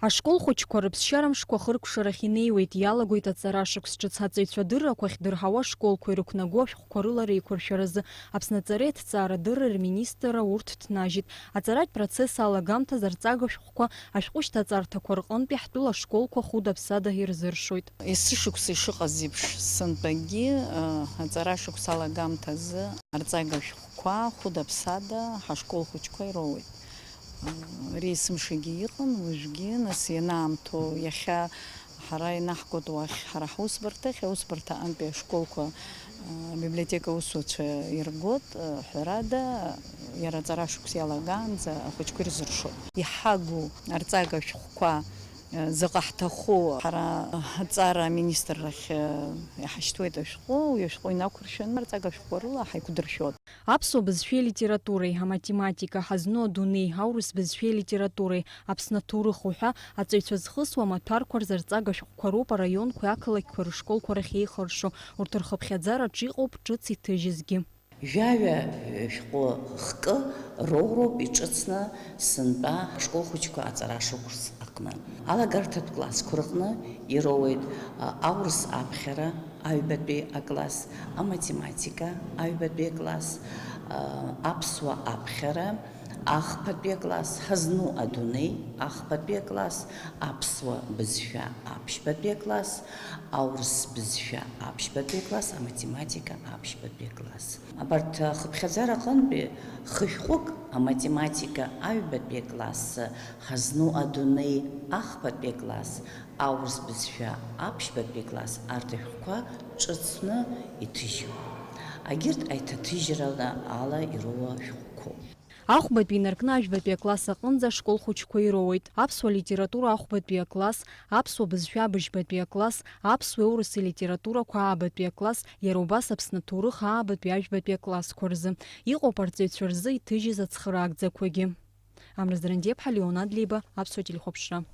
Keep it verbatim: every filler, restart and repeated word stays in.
Ашкол хәыҷқәа рыԥсшьара мшқәа хыркәшарахь инеиуеит, иалагоит аҵара шықәс ҿыц аҵаҩцәа адыррақәа ахьдырҳауа ашколқәа ирықәнаго ашәҟәқәа рылара еиқәыршәаразы. Аԥсны аҵареи аҭҵаара адырреи рминистрра урҭ ҭнажьит. Аҵаратә процесс алагамҭаз арҵага шәҟәқәа ашәҟәышьҭаҵарҭақәа рҟынтәи ҳтәыла ашколқәа хәыда-ԥсада ирзыршоит. Есышықәса ишыҟаз еиԥш, сынтәагьы, э, аҵара шықәса алагамҭазы арҵага шәҟәқәа хәыда-ԥсада ҳашкол хәыҷқәа ироуеит. Э, ари есымшагьы иҟан, уажәгьы, нас ианаамҭоу иахьа ҳара инаҳгоит уахь, ҳара ҳусбарҭахь, аусбарҭа антәи ашколқәа, э, абиблиотека аусуцәа иргоит, э, ҳәарада, иара аҵара шықәс иалагаанӡа ахәыҷқәа ирзыршоит. Иҳагу арҵага шәҟәқәа, э, заҟа ҳҭаху, ҳара аҵара аминистррахь, э, иҳашьҭуеит ашәҟәы, уи ашәҟәы инақәыршәаны арҵага шәҟәқәа рыла ҳаиқәдыршәоит. Аԥсуа бызшәеи литературеи, аматематика, ҳазну адунеи, аурыс бызшәеи литературеи, Аԥсны аҭоурых уҳәа аҵаҩцәа зхысуа амаҭәарқәа рзы арҵага шәҟәқәа роуп араионқәеи ақалақьқәеи рышколқәа рахь еихыршо, урҭ рхыԥхьаӡараҿ иҟоуп ҿыц иҭыжьызгьы. Жәаҩа шәҟәы хкы роуроуп иҿыцны сынтәа ашкол хәыҷқәа аҵара шықәс аҟны. Алагарҭатә классқәа рҟны ироуеит, а, аурыс аԥхьара аҩбатәи акласс, аматематика аҩбатәи акласс, а, аԥсуа аԥхьара ахԥатәи акласс, ҳазну адунеи ахԥатәи акласс, аԥсуа бызшәа аԥшьбатәи акласс, аурыс бызшәа аԥшьбатәи акласс, аматематика аԥшьбатәи акласс. Абарҭ ахыԥхьаӡара аҟынтәи хышәҟәык, аматематика аҩбатәи акласс, ҳазну адунеи ахԥатәи акласс, аурыс бызшәа аԥшьбатәи акласс, арҭ ашәҟәқәа ҿыцны иҭыжьуп. Агьырҭ аиҭаҭыжьрала ала ироуа шәҟәқәоуп. Ахәбатәи инаркны ажәбатәи акласс аҟынӡа ашкол хәыҷқәа ироуеит. Аԥсуа литература ахәбатәи акласс, аԥсуа бызшәа абыжьбатәи акласс, аԥсуеи аурыси литературақәа аабатәи акласс, иара убас Аԥсны аҭоурых аабатәи ажәбатәи аклассқәа рзы. Иҟоуп арҵаҩцәа рзы иҭыжьыз ацхыраагӡақәагьы. Амра Зрандиаԥҳа, Леон Адлеиба, Аԥсуа телехәаԥшра.